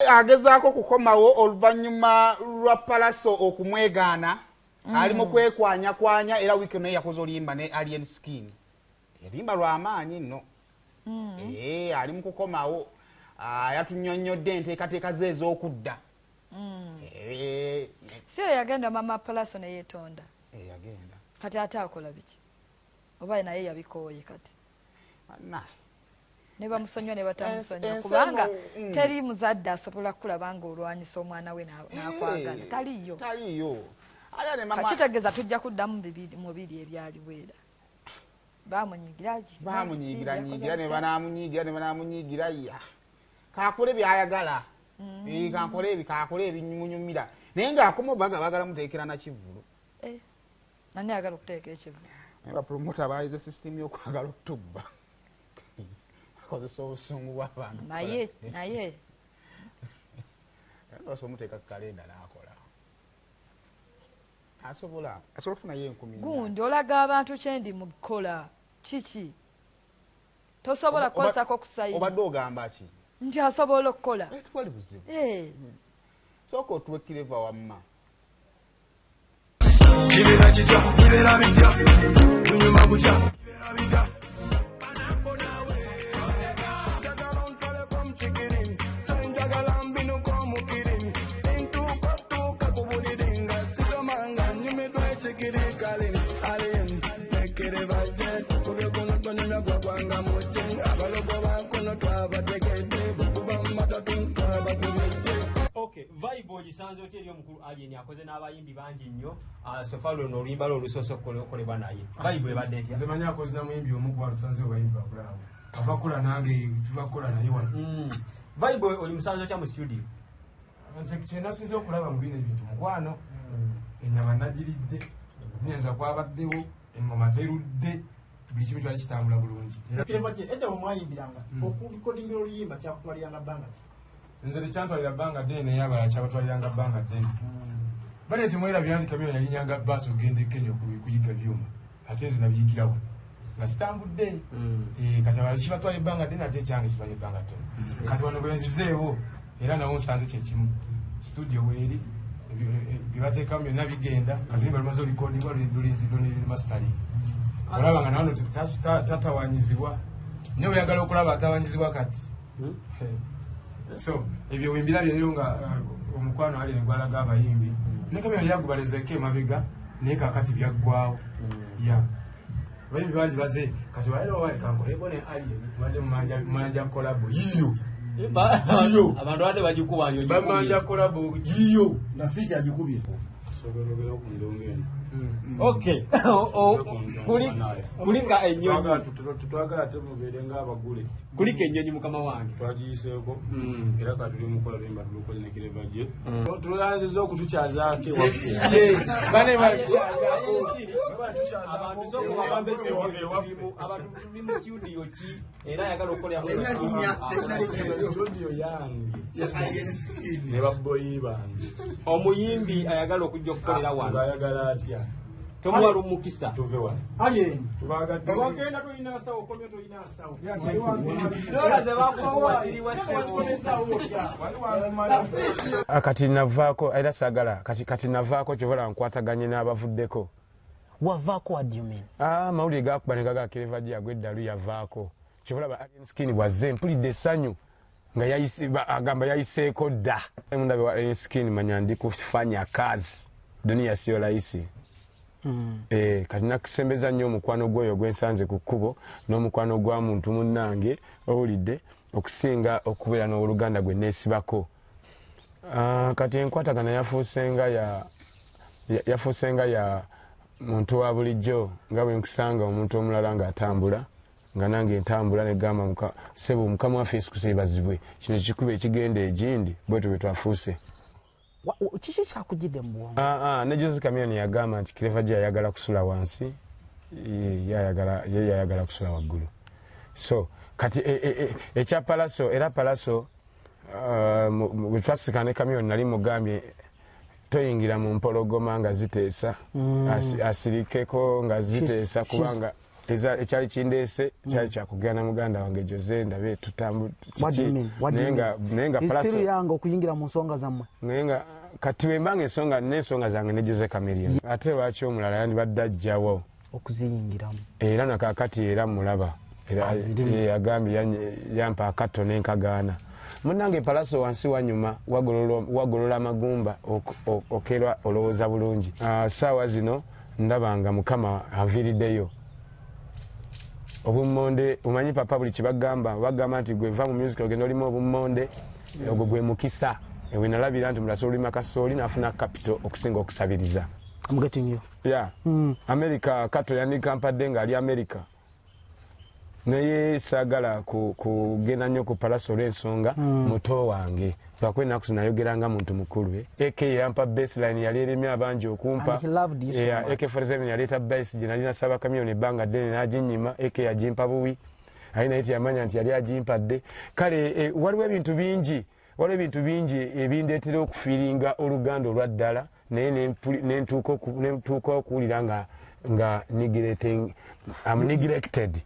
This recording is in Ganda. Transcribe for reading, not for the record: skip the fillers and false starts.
Agezaako kukomawo oluvannyuma lwa Pallaso okumwegaana. Ali mu kwekwanyakwanya, era wiiki naye yakoze oluyimba ne Alien Skin, oluyimba lw'amaanyi nno. Ali mu kukomawo. Yatunyonnyodde enteekateeka ze ez'okudda. Si oyo yagenda mama Pallaso ne yeetonda? Yagenda. Kati ate akola biki? Oba naye yabikooye kati? Ne bamusonyiwa ne batamusonyiwa, kubanga teri muzadde asobola kulaba nga olwanyisa omwana we n'akwagala. Taliyo. Taliyo. Kakitegeeza tujja kuddamu mu biri ebyaliwo era. Bamunyigira ki? Bamunyigira nyigira ne banamunyigira ne banamunyigira ya. Kakole byayagala. Kankole ebi, kakole ebimunyumira. Naye ng'akoma baga bagala muteekera na kivvulu. Nani ayagala okuteeka ekivvulu? Naye bapromota bayize system y'okwagala okutubba. Akozesa obusungu bw'abantu. Naye, naye. Osobola omuteeka ku kalenda n'akola. Asobola okufunayo 10,000. Gundi olaga abantu kye ndi mu kukola. Kiki? Tosobola kukozesako kusayina. Obadde ogamba ki? Nti asobola okukola. Tewali buzibu. Sooka otuwe Clever wamma. Kibeera kitya, kibeera bitya, tunyuma kutya, kibeera bitya. Njagala mbinuka omukiri, ntuuka otuuka ku buliri nga sitomanga nyumiddwa ekikirikale. Alien nekere bajje tukubye kuno tonyumya gwagwanga mujje abalogo bakono twabategedde bukuba matatu twabakubidde. Okay, vibe ogisanze otya eri omukulu Alien akoze n'abayimbi bangi nnyo? So far luno oluyimba lwe olusoose okukolebwa naye. Vibe ebadde etya? Nze manyi akoze na muyimbi omu kuba lusanze abayimbi babulaawo. Ava kukola nange, tuva kukola naye wano. Vibe oli musanze otya mu studio? Nze kye nasinze okulaba mu bino ebintu mukwano, ennyama nagiridde, nyenza kwabaddewo, engoma terudde, buli kimu kyali kitambula bulungi. Clever J, edda bwe mwayimbiranga, okulikodingira oluyimba kyakutwaliranga bbanga ki? Nze tekyantwalira bbanga ddene, naye abalala kyabatwaliranga bbanga ddene. Bane temwerabira nti Kamira yalinyanga baasi okugenda e Kenya okuyiga byuma, ate nze nabiyigira wano nga sitambudde. Kati abalala kibatwala ebbanga ddene, ate ekyange kitwala ebbanga ttono. Kati wano bwe nzizeewo era nawo nsanze kyekimu, studio weeri, bye bateekamu byonna bigenda. Kati nimba lumaze olikodibwa lulinzi mastering, olaba nga nawano tatawanyizibwa, naye oyagala okulaba atawanyizibwa kati. So ebyo wembirabye leero nga omukwano ali negwalaga abayimbi ne Kamera yagubalezeeko emabega, naye kakati byaggwawo. Ya abayimbi bangi baze kati balero kankoleko ne Alien, tubadde mumanja collabo yiyo. Yiyo. Abantu badde bagikuba nyo. Bamanja collabo yiyo. Na feat agikubye. Sobologera ku ndongo eno. Okay. Kulika ennyonyi. Tetwagala temubeere ng'abagule. Kulika ennyonyi mukama wange. Twagiyiseeko era ka tuli mukola luyimba tulukoze ne Clever J. Tulanziza okutukyazaako ewaffe. Bane batukyazako. Abantu sooka bagambe studio tulimu, abantu tuli mu studio ki era ayagala okukolera mu studio yange ne baboyi bange. Omuyimbi ayagala okujja okukolera wano. Ng'ayagala atya? Tomuwa lumukisa. Tuve wano. Alien. Tubagadde. Wagenda tolina nsawo, okomye tolina nsawo. Dola ze bakuwa ziriwa ssebo? Kati navaako era saagala kati navaako kyovola nkwataganye n'abavuddeko. Wavaako, what do you mean? Amawulire gakuba ne gaga Clever J agwa eddalu yavaako. Kyovolaba Alien Skin bwazze mpulidde essanyu nga agamba yayiseeko dda. Mundabe wa Alien Skin manya ndi kufanya kazi, dunia siyo rahisi. Kati nakusembeza nnyo omukwano gwoyo gwensanze ku kkubo n'omukwano gwa muntu munnange owulidde okusinga okubeera n'oluganda gwe neesibako. Kati enkwatagana yafuuse nga ya muntu wa bulijjo, nga bwe nkusanga omuntu omulala ng'atambula nga nange ntambula, negamba sebo mukama waffe Yesu Kristo yebazibwe, kino kikuba ekigenda egindi, bwetyo bwe twafuuse. Kiki kyakujjidde mu bwongo? Ne Jose Chameleone yagamba nti Clever J ayagala kusula wansi, ye yayagala kusula waggulu. So kati ekya Pallaso, era Pallaso bwe twasika ne Chameleone nali mugambye toyingira mu mpologoma nga ziteesa. Asirikeko nga ziteesa kubanga Ekyali kindeese kyali kyakugenda muganda wange Jose ndabe tutambu What do you mean? What do you naye nga mean? naye nga He's still Palaso young okuyingira mu nsonga zammwe. Naye nga kati wembanga ensonga n'ensonga zange ne Jose Chameleone, ate lwaki omulala yandibadde ajjawo okuziyingiramu? Era nakakati era mulaba era Azirimu. Agambye yampa akatto nenkagaana. Munange Palaso wansi wanyuma wagolola amagumba okerwa olowooza bulungi. Saawa zino ndaba nga Mukama anviiriddeyo obummonde. Omanyi papa, buli kyebagamba bagamba nti gwe va mu music ogenda olimu obummonde, ogwo gwe mukisa. Ewe nalabira nti mulaso olima kasooli nafuna capital okusinga okusabiriza. I'm getting you. Ya America kato yandikampadde ngaali America, naye saagala kugenda nnyo ku Palaso olw'ensonga muto wange, lwakuba ennaku zinayogeranga muntu mukulu. Ak yampa baseline yali eremye abangi okumpa. And he loved you so much. AK47 yaleeta base gye nali nasaba Chameleone ebbanga ddene n'aginyima. Ak yagimpa buwi, aye naye teyamanya nti yali agimpadde. Kale waliwo ebintu bingi, waliwo ebintu bingi ebindeetera okufiiringa oluganda olwa ddala, naye nentuuka okuwulira nga I'm neglected.